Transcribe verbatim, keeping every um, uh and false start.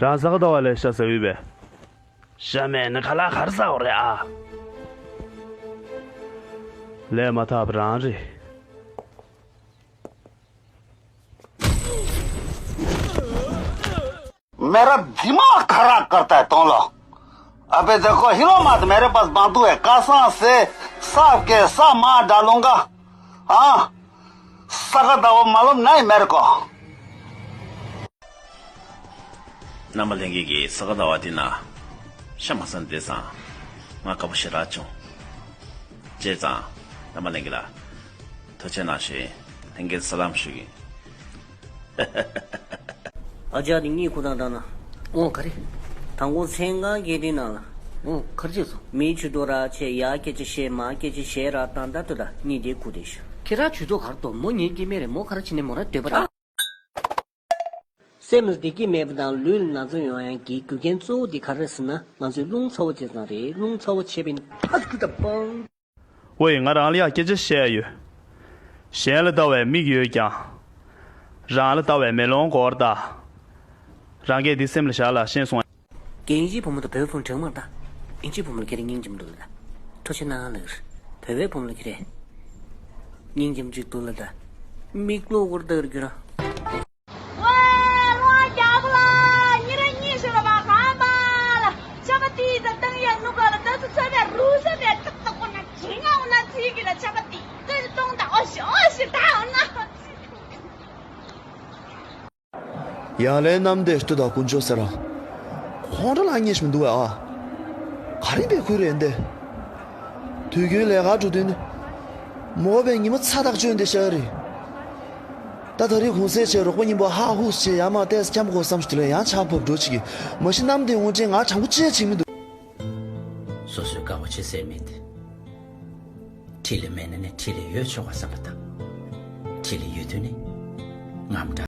རང་ས་ག་ཟླ་བ་ལས་ཤ་ཟ་ཡོད་པས། ཤ་མེད་ན་ཁ་ལག་ག་རེ་ཟ་འོ་རེད་ཨ། ལས་མ་ཐག་པ་རང་རེད། मेरा दिमाग खराब करता है तुम लोग। अबे देखो, हिलो मत, मेरे पास बंदूक है, कसम से सबके सब मार डालूंगा। हाँ, सगा दवा मालूम नहीं मेरे को। རྣམ་པ་ལྷན་རྒྱས་ཀྱིས་ས་ག་ཟླ་བ་འདི་ན་ཤ་མ་ཟ་བསྡད་ཙང་ང་དགའ་པོ་ཞེ་དྲག་བྱུང་། བྱས་ཙང་རྣམ་པ་ལྷན་རྒྱས་ལ་ཐུགས་རྗེ་གནང་ཞུ་ཡིན། ལྷན་རྒྱས་ལ་ས་ལམ་ཞུ་གི་ཡིན། ཨ་ཅག་དེ་གཉིད་ཁུག་དང་བསྡད་ན། ཨོ་ག་རེ། དང་པོ་མཚན་གང་སྐྱེས་དུས་ནང་ལ། ཨོ་ག་རེ་བྱས་སོང་། མིའི་ཇུས་གཏོགས་ར་བྱས། ཡ་སྐད་ཆ་བཤད། མ་སྐད་ཆ་བཤད་ར་བཏང་། ད་ལྟ་ད་གཉིད་དེ་ཁུག་བསྡད་ཤག་ཁྱེད་རང་ཇུས་གཏོགས་ག་རེ་གཏོགས། མོ་ངའི་སྐྱེ་དམན་རེད། མོ་ག་རེ་བྱས་ནས་མོ་རང་འདོད་པ་རེད། སེམས་ལ་བདེ་སྐྱིད་མེད་པ་དང་ལུས་ལ་ན་ཚ་ཡོང་ཡག་གི་རྒྱུ་རྐྱེན་གཙོ་བོ་དེ་ག་རེ་རེད་ཟེར་ན། ང་ཚོས་རླུང་ཚ་བོ་བྱས་ཙང་རེད། རླུང་ཚ་བོ་བྱས་པས་ན་ཐ་ཚིག་དང་པང་། ཝེ། ང་རང་ལ་ཡང་སྐད་ཆ་བཤད་ཡ་ཡོད། གཞན་ལ་ལྟ་བའི་མིག་ཡོད་ཀྱང་། རང་ལ་ལྟ་བའི་མེ་ལོང་སྐོར་ལྟ། རང་སྐད་འདི་སེམས་ལ་བཞག་ལ་ཤེས་སོང་། རྒན། ཨིན་ཇིའི་བུ་མོ་དང་བོད་བུ་མོ་འདྲ་མ་རེད་ད། ཨིན་ཇིའི་བུ་མོ་ལ་ཁྱེད་རང་སྙིང་རྗེ་མོ་འདུག་ལ་ད། ཐུགས་རྗེ་གནང་ལབ་ཀྱི་རེད། བོད་པའི་བུ་མོ་ལ་ཁྱེད་རང་སྙིང་རྗེ་མོ་ཅིག་འདུག་ལ་ད། མིག་ལོག་སྐོར་ལྟ་གི་རྒྱུ་ར། ཝེ། རོ་རྒྱག་པ་ལ་ཉི་ར་གཉིས་ཤོར་བ་གང་པ་ལ། ཆ་པ་ཏི་ད་བཏང་ཡ་ནུ་ག་ལ་ད་སུ་ཚོད་པའི་རུ་ས་པའི་ཏག་ཏག་པོ་ན་ཇི་ང་འོ་ན་ཚིག་གི་ལ་ཆ་པ་ཏི་ཏི་གཏོང་ད་ཨོ་ཤི་ཨོ་ཤི་ད་འོ་ན། ཡང་ལས་རྣམ་དེ་སྟོད་དང་དཀོན་མཆོག་ཟེར་ར། ཁོང་ཁྲོ་ལངས་ཉེས་ཤིག་མི་འདུག་ཨ། ག་རེ་བས་ཁུལ་རེད་འདི། དུས་རྒྱུན་ལས་ཀ་འགྲོ་དུས་ནི། མོ་བས་ཉི་མ་ཚ་ཐག་ཆོད་འདི་ཤར་རེད། ད་ད་རེས་གུང་སེང་བྱས་རོགས་པ་མཉམ་པོ་ཧ་ཧུས་བྱས་ཡར་མར་ཏོག་ཙམ་འཁྱམ་དགོས་བསམ་ཞིག་དེ་ལ་ཡང་ཆགས་ཕབ་འགྲོ་ཅིག་གི། མ་གཞི་རྣམ་དེ་འོང་ཅན་ང་དྲང་པོ་ཅིག་བྱེད་མི་འདུག་སོ་སོའི་དགའ་བོ་བྱེད་སྲིད་མེད་དེ། འཁྲིས་ལ་མེད་ན་ནི་འཁྲིས་ལ་ཡོད་ཆོག་པ་བསམ་པ་དང་། འཁྲིས་ལ་ཡོད་དུས་ནི་རྔམ་དྲག